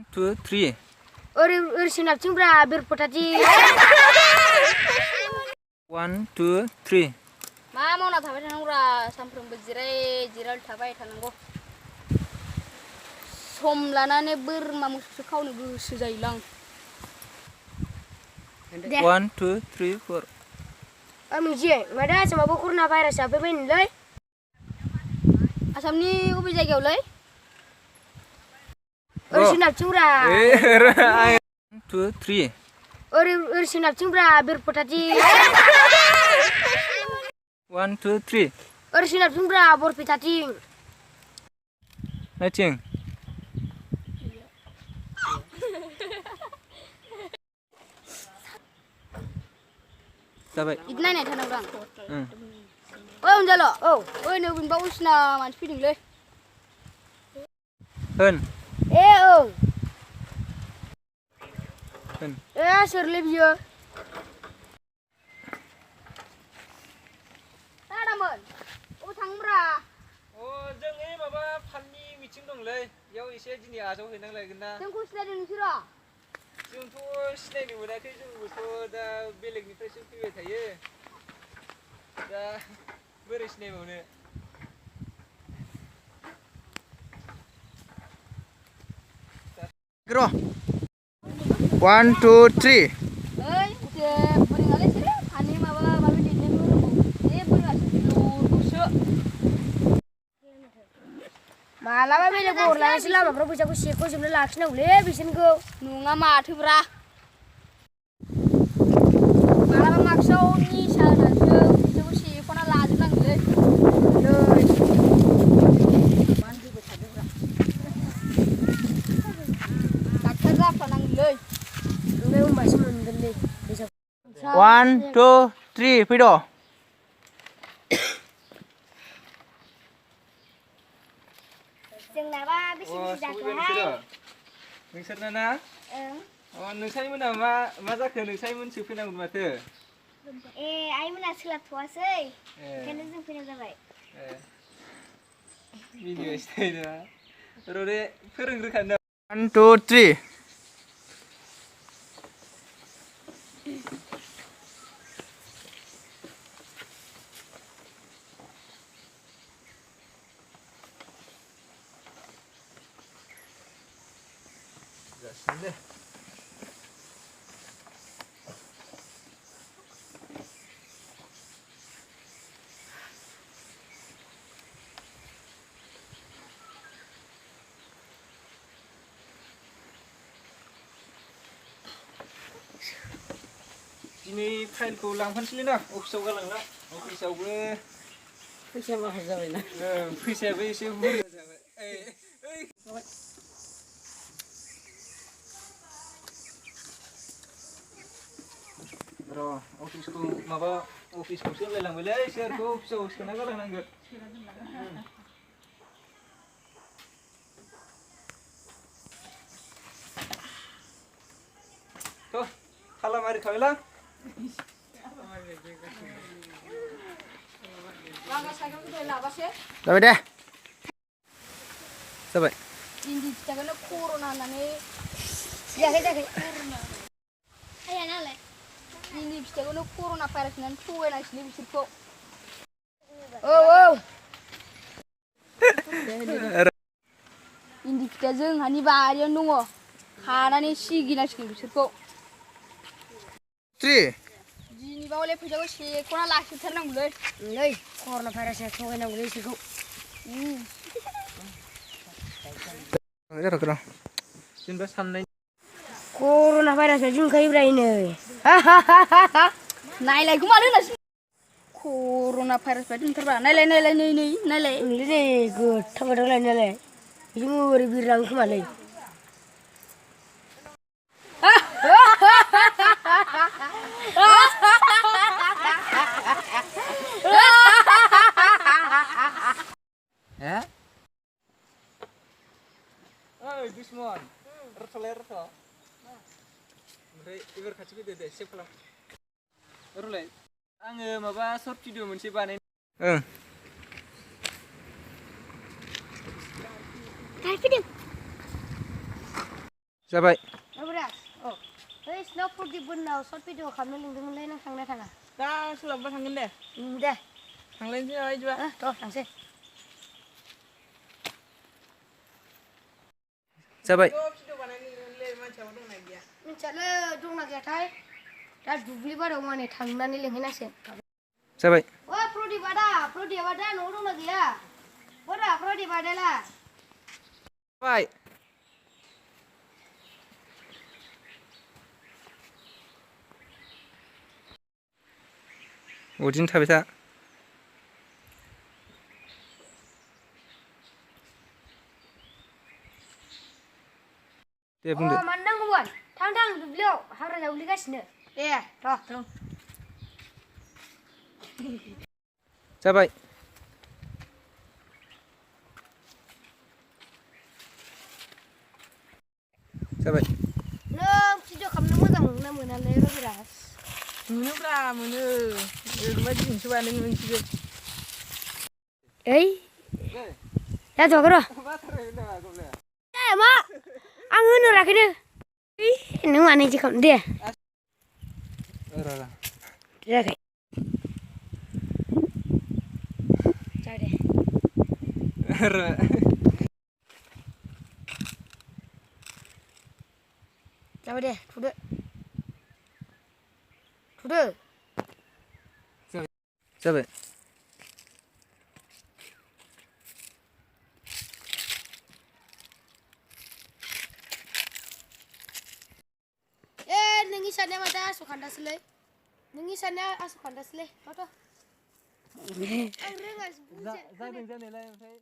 2, 3. Sinapcingब्रा बिरपटादि 1, 2, 3. मा मावना थाबाय थानांगौरा सानफ्रोमबो जिराय थाबाय थानांगौ सम लानानै बोरमा मोसौसो खावनो गोसो जायोलां 1, 2, 3, 4. मिजिye मादा आसामावबो कर'ना भाइरासआ फैबायनोलै आसामनि अबे जायगायावलै सिनापथिंब्रा 1, 2, 3. सिनापथिंब्रा बिरपटादि 1, 2, 3. सिनापथिंब्रा बरपेटाथिं Nating. Sabai. इदि नायनाय थानांगौ आं Ừ. अनजाल' नै अबेनिबा असिना मानसि फैदोंलै Hơn. ओं Hơn. सोरलै बियो दादामोन अबे थाङोब्रा जों माबा फाननि मिटिं दंलै बेयाव एसे दिनै आजावहैनांलायगोन ना जोंखौ सिनायदों नोंसोरो जोंथ' सिनायनो मोनाखै जोंबोथ' दा बेलेगनिफ्रायसो फैबाय थायो दा बोरै सिनायबावनो र' 1, 2, 3. बोरैङालै बिसोरो फानि माबा माबि लिरनायबो रोंगौ बोरैङासो लुरगौसो मालाबा बेलेग हरलायसो लामाफ्राव फैसाखौ सेख'जोबनो लाखिनांगौलै बिसोरखौ नङा माथोब्रा मालाबा माक्सआव निसा होनानैसो फैसाखौ सेख'ना लाजोबनांगौलै डाक्टार जाफ्लानांगौलै ओमफ्राय होनबासो मोनगोनलै फैसाखौ 1, 2, 3 फैद' जोंनाबा बेसे जाखोहाय नोंसोरना ना नोंसानिमोना मा जाखो नोंसानिमोनसो फैनांगौ माथो आइमोना सोलाबथ'वासै ओंखायनो जों फैनाय जाबाय मिनिगासिनो ना र' दे फोरोंग्रोखानो 1, 2, 3. जासिगोन दे दिनै फाइलखौ लांफानोसैलै ना अफिसाव गालांना अफिसावबो फैसा माखा जाबायना फैसायाबो एसे बुरजा जाबाय र' अफिसखौ माबा अफिसखौसो होलायलांबायलै सोरखौ अफिसाव सोना गालांनांगोन थ' थाला मारिखाबायलां जाबाय दे जाबाय इन्दि फिथाइखौनो कर'ना होननानै जायाखै हाया नालाय इन्दि फिथाइखौनो कर'ना भाइरास होननानै थगायनांसिगोन बिसोरखौ इन्दि फिथाइया जोंहानि बारियावनो दङ खानानै सिगिनांसिगोन बिसोरखौ 3. दिनैबा हले फैसाखौ सेख'ना लाखिथारनांगौलै कर'ना भाइरासआ थगायनांगौलै बिसोरखौ जाथ'खै र' जेनेबा साननाय कर'ना भाइरासआ जोंखायोब्रा नै नायलायखौ मानो होनासै कर'ना भाइरास बायदि ओंखारबा नायलाय नायलाय नै गोथां लायनायालाय बिजों ओरै बिरलाङो खोमालै ओइ दुश्मन रथ'लाय रथ' ओमफ्राय एबार खाथि फैदो दे सेभ खालाम र'लाय आङो माबा सर्ट भिडिअ मोनसे बानाय फैदों जाबाय Abra. Oh. Hey, snow put di bunau short video khamne lingdongलै nang थांना थाङा? दा सोलाबबा थांगोन दे दे. थांलायनोसै नामा बिदिबा थ' थांसै. जाबाय भिडिअ बानायनोलै मानसियाबो दंना गैया मिथियालै दंना गैयाथाय दा दुब्लि बारियाव माने थांनानै लिंहैनांसिगोन जाबाय ओ प्रदीपा दा न'आव दंना गैया बोरा प्रदीपा दाला जाबाय अदिनो थाबाय था दे बुंदो मानो नांगौमोन थां दुब्लियाव हाग्रा जावग्लिगासिनो दे र' जाबाय जाबाय नों भिडिअ खालामनो मोजां मोनोना मोनालै रबिराज मोनोब्रा मोनो ओरैबायदि दिनैसो बानायदों नोंसोरो ओइ जाथ'आखै र' मा आं होनो राखैनो नों मानो इदि खालामदों दे जायाखै जाबाय दे थुदो जाबाय नोंनि साननाया माथो आस'खान्दासोलै नोंनि साननाया आस'खान्दासोलै थ' आं रोङासै जादों जानायालाय ओमफ्राय